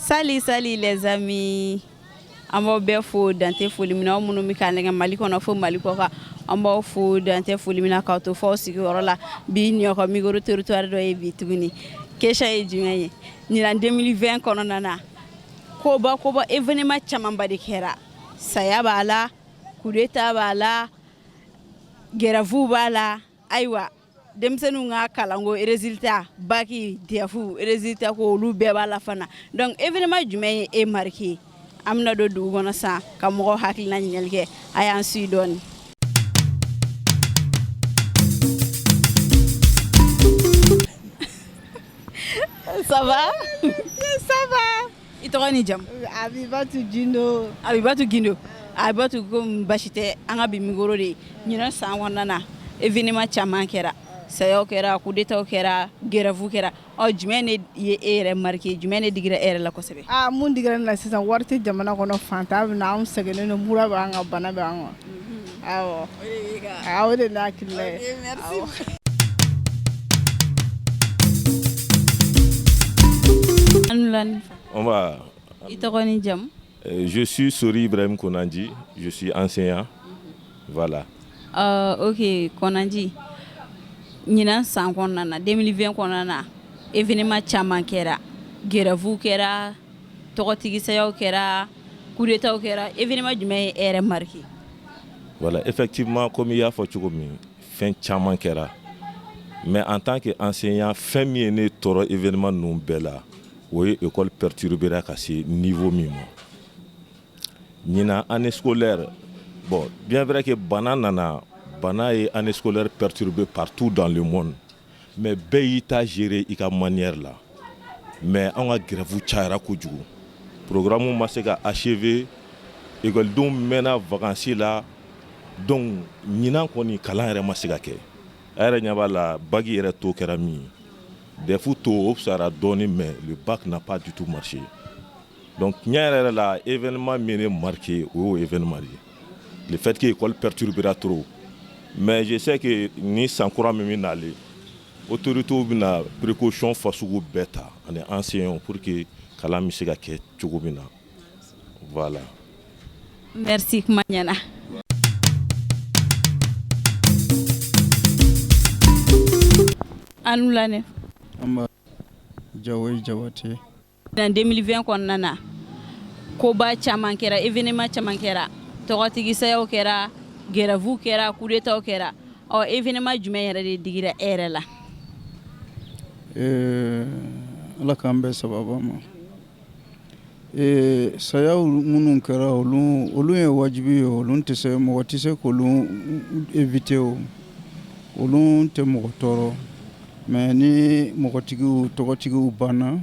Salut, salut les amis. An b'aw bɛɛ fo dan tɛ foli min na. Aw minnu bɛ k'an lajɛ Mali kɔnɔ fo Mali kɔ kan, an b'aw fo dan tɛ foli min na k'aw to f'aw sigiyɔrɔ la. Bi nin ka micro trottoir dɔ ye bi tuguni. Question ye jumɛn ye? Ɲinan 2020 kɔnɔna na, koba koba, événement camanba de kɛra. Saya b'a la, coup d'état b'a la, grève b'a la. Ayiwa, denmisɛnninw ka kalanko résultat, bac, DEF résultat ko, olu bɛɛ b'a la fana. Donc événement jumɛn ye e marqué? An bɛna don dugu kɔnɔ sisan ka mɔgɔw hakilina ɲininkali kɛ. A y'an suit dɔɔni. Ça va? Ça va. I tɔgɔ ni jamu? Abibatu Gindo. Abibatu Gindo. Abibatu, ko basi tɛ. An ka bi micro de, ɲinan san kɔnɔna na, événement caman kɛra, sayaw kɛra, coup d'état kɛra, grève kɛra. Ɔ, jumɛn de ye e yɛrɛ marqué? Jumɛn de digira e yɛrɛ la kosɛbɛ? Ah, mun digira ne la sisan, wari tɛ jamana kɔnɔ, fantan bɛ na, anw sɛgɛnnen don, mura b'an kan, bana bɛ an kan. Awɔ. Awɔ, o de ye ne hakilina ye. Merci. On va. I tɔgɔ ni jamu? Je suis Sori Ibrahim Konanji, je suis enseignant. Voilà. Ok, Konanji. Ɲinan san kɔnɔna na, 2020 kɔnɔna na, événement caman kɛra. Grève kɛra, tɔgɔtigi sayaw kɛra, coup d'état kɛra. Événement jumɛn ye e yɛrɛ marqué? Voilà, effectivement, comme i y'a fɔ cogo min, fɛn caman kɛra. Mais en tant qu'enseignant, fɛn min ye ne tɔɔrɔ événement ninnu bɛɛ la, o ye école perturbée ka se niveau min ma. Ɲinan année scolaire, bon, bien vrai que bana nana, bana ye année scolaire perturbée partout dans le monde. Mais bɛɛ y'i ta gérer i ka manière la. Mais anw ka grève cayara kojugu. Programme ma se ka achever, ekɔlidenw mɛnna vacances la. Donc ɲinan kɔni, kalan yɛrɛ ma se ka kɛ. A yɛrɛ ɲɛ b'a la, bac yɛrɛ taux kɛra min ye. DEF taux, o fisayara dɔɔni, mais le bac n'a pas du tout marché. Donc tiɲɛ yɛrɛ yɛrɛ la, événement min ye ne marqué, o y'o événement de ye. Le fait que école perturbera trop. Mais je sais que ni san kura min bɛ nalen, autorités bɛna précaution fasugu bɛɛ ta ani enseignants pour que kalan bɛ se ka kɛ cogo min na. Voilà. Merci, kuma ɲɛna. An wula ne. An Jawoyi Jabate. Dans 2020 kɔnɔna na, koba caman kɛra, événement caman kɛra, tɔgɔtigi sayaw kɛra, grève kɛra, coup d'état kɛra. Ɔ, événement jumɛn yɛrɛ de digira e yɛrɛ la? Ala k'an bɛɛ sababa ma. Sayaw minnu kɛra, olu ye wajibi ye. Olu tɛ se, mɔgɔ tɛ se k'olu éviter. O olu tɛ mɔgɔ tɔɔrɔ, mais ni mɔgɔtigiw, tɔgɔtigiw banna,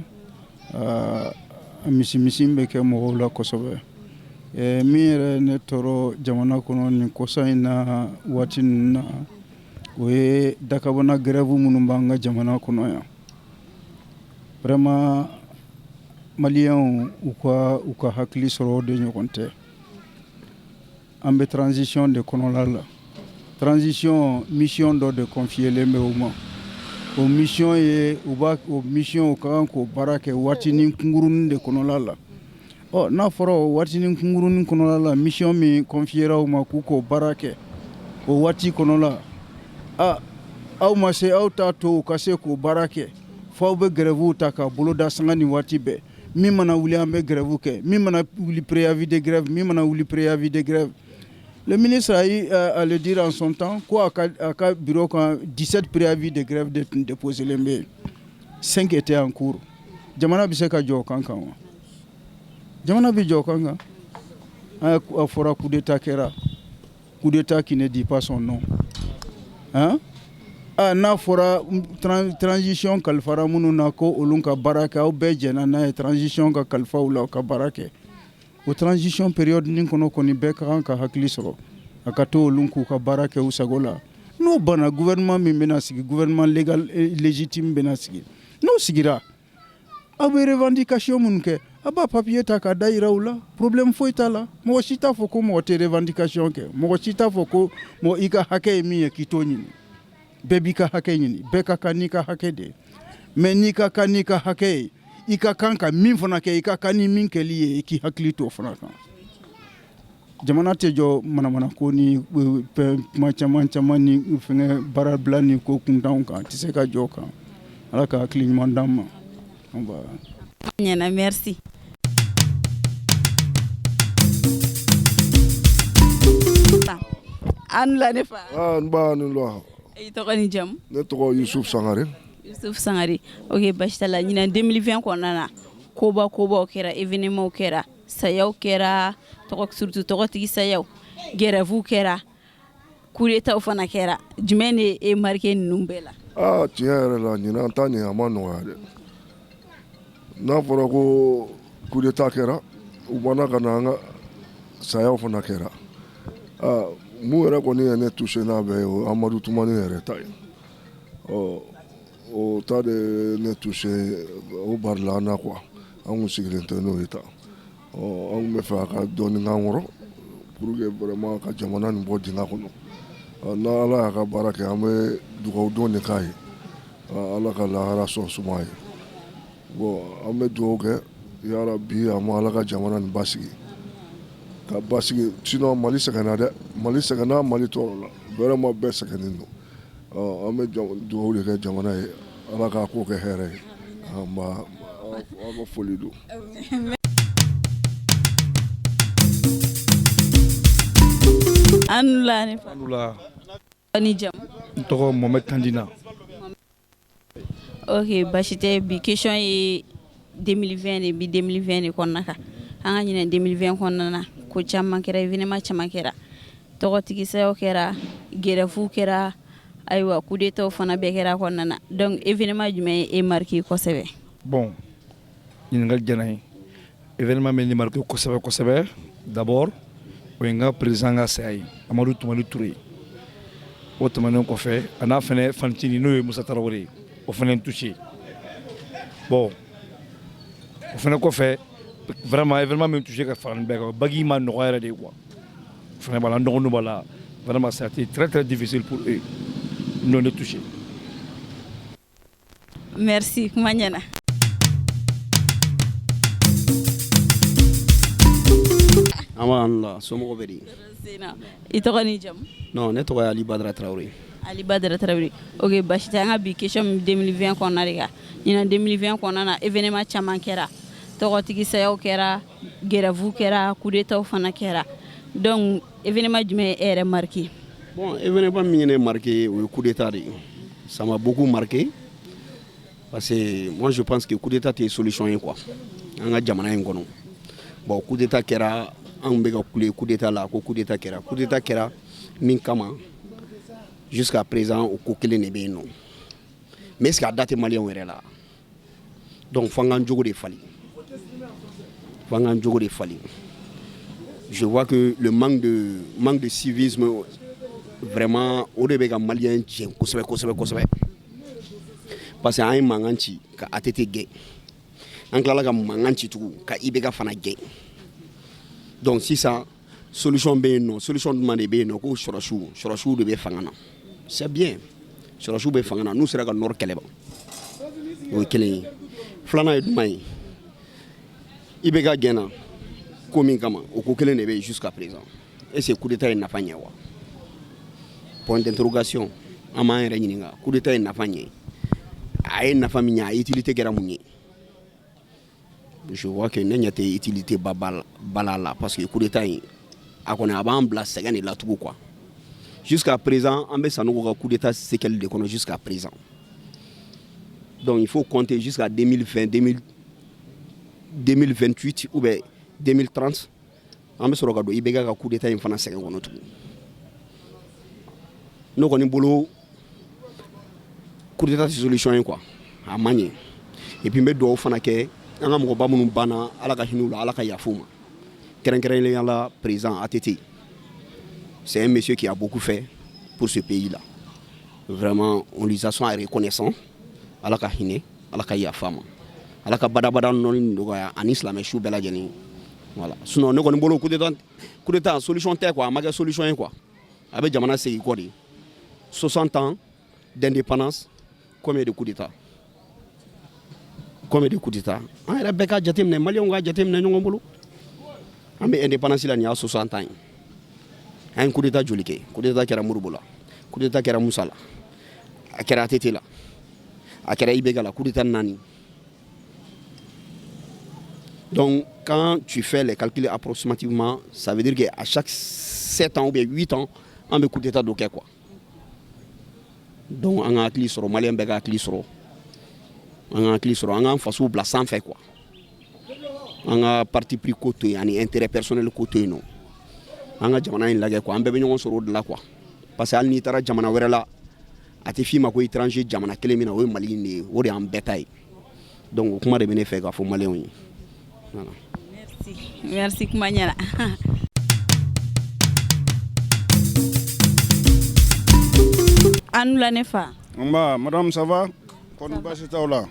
misimisi bɛ kɛ mɔgɔw la kosɛbɛ. Min yɛrɛ ne tɔɔrɔ jamana kɔnɔ nin kɔsa in na, waati ninnu na, o ye dakabana grève minnu b'an ka jamana kɔnɔ yan. Vraiment, maliyɛnw u ka hakili sɔrɔ, o de ɲɔgɔn tɛ. An bɛ transition de kɔnɔla la. Transition, mission dɔ de confiélen bɛ u ma. O mission ye, u b'a o mission, u ka kan k'o baara kɛ waatinin kunkurunin de kɔnɔla la. Ɔ, n'a fɔra o waatinin kunkurunin kɔnɔla la, mission min confiéra u ma k'u k'o baara kɛ o waati kɔnɔla, a aw ma se, aw t'a to u ka se k'o baara kɛ, fo aw bɛ grève ta ka boloda sanga ni waati bɛɛ. Min mana wuli, an bɛ grève kɛ. Min mana wuli, préavis de grève. Min mana wuli, préavis de grève. Le ministre a eu à le dire en son temps ko a ka bureau kan, 17 préavis de grève de tun déposé len bɛ yen, 5 étaient en cours. Jamana bɛ se ka jɔ o kan kan wa? Jamana bɛ jɔ o kan kan? A fɔra coup d'état kɛra, coup d'état qui ne dit pas son nom, hein. Ah, n'a fɔra transition kalifara minnu na ko olu ka baara kɛ, aw bɛɛ jɛnna n'a ye, transition ka kalifa u la, u ka baara kɛ. O transition période nin kɔnɔ kɔni, bɛɛ ka kan ka hakili sɔrɔ, a ka to olu k'u ka baara kɛ u sago la. N'o banna, gouvernement min bɛna sigi, gouvernement légal légitime bɛna sigi. N'o sigira, aw bɛ revendication minnu kɛ, a b'a papier ta k'a da yira u la. Problème foyi t'a la. Mɔgɔ si t'a fɔ ko mɔgɔ tɛ revendication kɛ. Mɔgɔ si t'a fɔ ko mɔgɔ i ka hakɛ ye min ye k'i t'o ɲini. Bɛɛ b'i ka hakɛ ɲini, bɛɛ ka kan n'i ka hakɛ de ye. Mais n'i ka kan n'i ka hakɛ ye, I ka kan ka min fana kɛ, i ka kan ni min kɛli ye, i k'i hakili to o fana kan. Jamana tɛ jɔ manamana ko ni kuma caman caman ni fɛngɛ baarabila ni ko kuntanw kan, a tɛ se ka jɔ kan. Ala ka hakili ɲuman d'an ma. Ɲɛna, merci. An la ne fa. Ah, n ba ni la. I tɔgɔ ni jamu? Ne tɔgɔ Yusuf Sangare. Yusuf Sangare, ok, basi t'a la. Ɲinan 2020 kɔnɔna na, koba kobaw kɛra, événement kɛra, sayaw kɛra, tɔgɔ surtout tɔgɔtigi sayaw, grève kɛra, coup d'état fana kɛra. Jumɛn de e marqué ninnu bɛɛ la? Ah, tiɲɛ yɛrɛ la, ɲinan ta nin, a ma nɔgɔya dɛ. N'a fɔra ko coup d'état kɛra, u banna ka na an ka sayaw fana kɛra. Ah, mun yɛrɛ kɔni ye ne touché n'a bɛɛ ye, o Amadu Tumani yɛrɛ ta ye. Ɔ, o ta de ne touché, o barila an na quoi. An kun sigilen tɛ n'o ye ta. Ɔ, an kun bɛ fɛ a ka dɔɔnin k'an kɔrɔ pour que vraiment ka jamana nin bɔ dingɛ kɔnɔ. N'a Ala y'a ka baara kɛ, an bɛ dugawu don de k'a ye, Ala ka lahara sɔn suma ye. Bon, an bɛ dugawu kɛ yarabi, a ma Ala ka jamana nin basigi ka basigi. Sinon Mali sɛgɛnna dɛ, Mali sɛgɛnna, Mali tɔɔrɔ la vraiment, bɛɛ sɛgɛnnen don. An bɛ dugawu de kɛ jamana ye, Ala k'a ko kɛ hɛrɛ ye. An b'a aw ka foli don. An la ne fa. La. Ni jamu? N tɔgɔ Mohamed Kandina. Ok, basi tɛ. Bi question ye 2020 de bi, 2020 de kɔnɔna kan. An ka ɲinɛ 2020 kɔnɔna na, ko caman kɛra, événement caman kɛra, tɔgɔtigi sayaw kɛra, grève kɛra, ayiwa, coup d'état fana bɛɛ kɛra kɔnɔna na. Donc événement jumɛn ye e marqué kosɛbɛ? Bon, ɲininkali diyara n ye. Événement min ne marqué kosɛbɛ kosɛbɛ, d'abord o ye n ka président ka saya ye, Amadu Tumani Ture. O tɛmɛnen kɔfɛ, a n'a fɛnɛ fanicinin, n'o ye Musa Tarawele ye, o fɛnɛ n touché. Bon, o fɛnɛ kɔfɛ, vraiment événement min touché ka fara nin bɛɛ kan, bac ma nɔgɔ yɛrɛ de quoi. O fɛnɛ b'a la, n dɔgɔninw b'a la, vraiment ça a été très très difficile pour eux, n'o ne touché. Merci, kuma ɲɛna. An b'a la, somɔgɔw bɛ di? I tɔgɔ ni jamu? Non, ne tɔgɔ ye Ali Badara Tarawele. Ali Badara Tarawele, ok, basi tɛ. An ka bi question min 2020 kɔnɔna de kan. Ɲinan 2020 kɔnɔna na, événement caman kɛra, tɔgɔtigi sayaw kɛra, grève kɛra, coup d'état fana kɛra. Donc événement jumɛn ye e yɛrɛ marqué? Bon, événement min ye ne marqué, o ye coup d'état de ye. Ça m'a beaucoup marqué parce que moi je pense que coup d'état tɛ solution ye quoi, an ka jamana in kɔnɔ. Bon, coup d'état kɛra, anw bɛ ka kule coup d'état la ko coup d'état kɛra, coup d'état kɛra min kama, jusqu'à présent o ko kelen de bɛ yen nɔ. Mais est ce que a da tɛ maliyɛnw yɛrɛ la? Donc fo an k'an jogo de falen, fo an k'an jogo de falen. Je vois que le manque de civisme vraiment, o de bɛ ka maliyɛn tiɲɛ kosɛbɛ kosɛbɛ kosɛbɛ, parce que an ye mankan ci ka ATT gɛn, an tilala ka mankan ci tugun ka IBK fana gɛn. Donc sisan solution bɛ yen nɔ, solution jumɛn de bɛ yen nɔ? Ko sɔrɔsiw, sɔrɔsiw de bɛ fanga na. C'est bien, sɔrɔsiw bɛ fanga na, n'u sera ka nord kɛlɛ ban, o ye kelen ye. Filanan ye jumɛn ye? IBK gɛnna ko min kama, o ko kelen de bɛ yen jusqu'à présent. Est ce que coup d'état ye nafa ɲɛ wa? Point d'interrogation. An b'an yɛrɛ ɲininka, coup d'état ye nafa ɲɛ, a ye nafa min ɲɛ, a utilité kɛra mun ye? Je vois que ne ɲɛ tɛ utilité ba ba la, parce que coup d'état in a kɔni a b'an bila sɛgɛn de la tugun quoi. Jusqu'à présent an bɛ Sanogo ka coup d'état séquelle de kɔnɔ jusqu'à présent. Donc il faut compter jusqu'à 2020, 2028 ou bien 2030, an bɛ sɔrɔ ka don IBK ka coup d'état in fana sɛgɛn kɔnɔ tugun. Ne kɔni bolo, coup d'état tɛ solution ye quoi, a ma ɲɛ. Et puis n bɛ dugawu fana kɛ an ka mɔgɔba minnu banna, Ala ka hinɛ u la, Ala ka yafa u ma, kɛrɛnkɛrɛnnenya la président ATT. C'est un monsieur qui a beaucoup fait pour ce pays là vraiment, on lui a sont reconnaissant. Ala ka hinɛ, Ala ka yafa ma, Ala ka badabada nɔni nɔgɔya ani silamɛ su bɛɛ lajɛlen. Voilà, sinon ne kɔni bolo, coup d'état solution tɛ quoi, a ma kɛ solution ye quoi. A bɛ jamana segin kɔ de. 60 ans d'indépendance, combien de coups d'état? Combien de coups d'état? An yɛrɛ bɛɛ ka jateminɛ, maliyɛnw ka jateminɛ ɲɔgɔn bolo. An bɛ indépendance la, nin y'a 60 ans ye. An ye coup d'état joli kɛ? Coup d'état kɛra Modibo la, coup d'état kɛra Musa la, a kɛra ATT la, a kɛra IBK la, coup d'état naani. Donc quand tu fais les calculs approximativement, ça veut dire qu'à chaque 7 ans ou bien 8 ans, an bɛ coup d'état dɔ kɛ quoi. Donc an ka hakili sɔrɔ, maliyɛn bɛɛ ka hakili sɔrɔ, an ka hakili sɔrɔ, an k'an fasow bila sanfɛ quoi. An ka parti pris ko to yen ani intérêt personnel ko to yen nɔ. An ka jamana in lajɛ quoi, an bɛɛ bɛ ɲɔgɔn sɔrɔ o de la quoi. Parce que hali n'i taara jamana wɛrɛ la, a tɛ f'i ma ko étranger. Jamana kelen min na, o ye Mali in de ye, o de y'an bɛɛ ta ye. Donc o kuma de bɛ ne fɛ k'a fɔ maliyɛnw ye. Voilà. Merci, merci, kuma ɲɛna. A ni wula ne fa. Nba madame, ça va? Kɔni baasi t'aw la?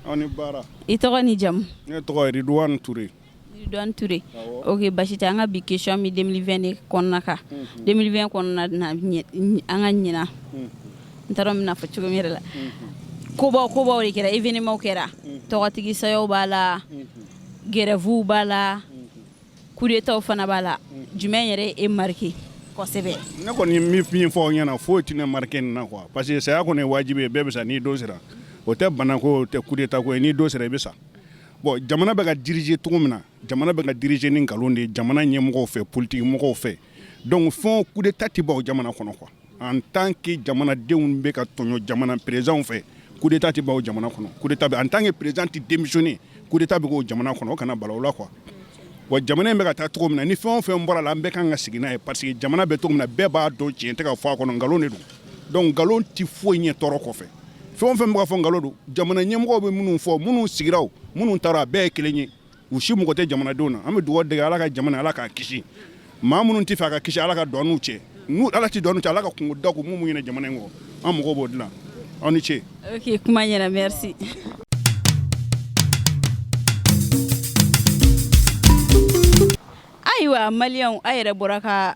Aw ni baara. I tɔgɔ ni jamu? Ne tɔgɔ ye Ridouane Touré. Ridouane Touré. Ok, basi tɛ. An ka bi question bɛ 2020 de kɔnɔna kan. 2020 kɔnɔna na, an ka ɲina, n t'a dɔn n bɛna fɔ cogo min yɛrɛ la, kobaw kobaw de kɛra, événement kɛra, tɔgɔtigi sayaw b'a la, grèvew b'a la, coup d'état fana b'a la. Jumɛn yɛrɛ e marqué kosɛbɛ? Ne kɔni min fɔ aw ɲɛna, foyi tɛ ne marqué nin na quoi, parce que saya kɔni ye wajibi ye, bɛɛ bɛ sa n'i don sera. O tɛ bana ko, o tɛ coup d'état ko ye, n'i don sera i bɛ sa. Bon, jamana bɛ ka diriger cogo min na, jamana bɛ ka diriger ni nkalon de ye, jamana ɲɛmɔgɔw fɛ, politique mɔgɔw fɛ. Donc fɛn coup d'état tɛ ban o jamana kɔnɔ quoi. En tant que jamanadenw bɛ ka tɔɲɔ jamana président fɛ, coup d'état tɛ ban o jamana kɔnɔ. Coup d'état bɛ en tant que président tɛ démissionner, coup d'état bɛ k'o jamana kɔnɔ, o kana bala o la quoi. Wa jamana in bɛ ka taa cogo min na, ni fɛn o fɛn bɔra la, an bɛɛ kan ka sigi n'a ye, parce que jamana bɛ cogo min na, bɛɛ b'a dɔn, tiɲɛ tɛ ka fɔ a kɔnɔ, nkalon de don. Donc nkalon tɛ foyi ɲɛ tɔɔrɔ kɔfɛ. Fɛn o fɛn bɛ ka fɔ nkalon don. Jamana ɲɛmɔgɔw bɛ minnu fɔ, minnu sigira o, minnu taara, a bɛɛ ye kelen ye, u si mɔgɔ tɛ jamanadenw na. An bɛ dugawu dege Ala ka jamana, Ala k'a kisi. Maa minnu tɛ fɛ a ka kisi, Ala ka don an n'u cɛ. N'u Ala tɛ don an n'u cɛ, Ala ka kungo da k'u mun ɲinɛ jamana in kɔ. An mɔgɔw b'o dilan. Aw ni ce. Ok, kuma ɲɛna, merci. Ayiwa maliyɛnw, a yɛrɛ bɔra ka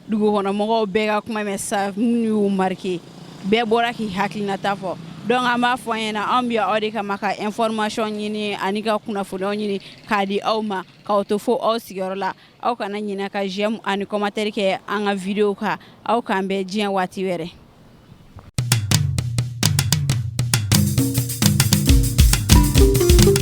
dugukɔnɔmɔgɔw bɛɛ ka kuma mɛn sa, minnu y'u marqué, bɛɛ bɔra k'i hakilinata fɔ. Donc an b'a fɔ an ɲɛna, anw bɛ aw de kama ka information ɲini ani ka kunnafoniyaw ɲini k'a di aw ma, k'aw to fo aw sigiyɔrɔ la. Aw kana ɲinɛ ka j'aime ani commentaire kɛ an ka vidéo kan. Aw k'an bɛn diɲɛ waati wɛrɛ.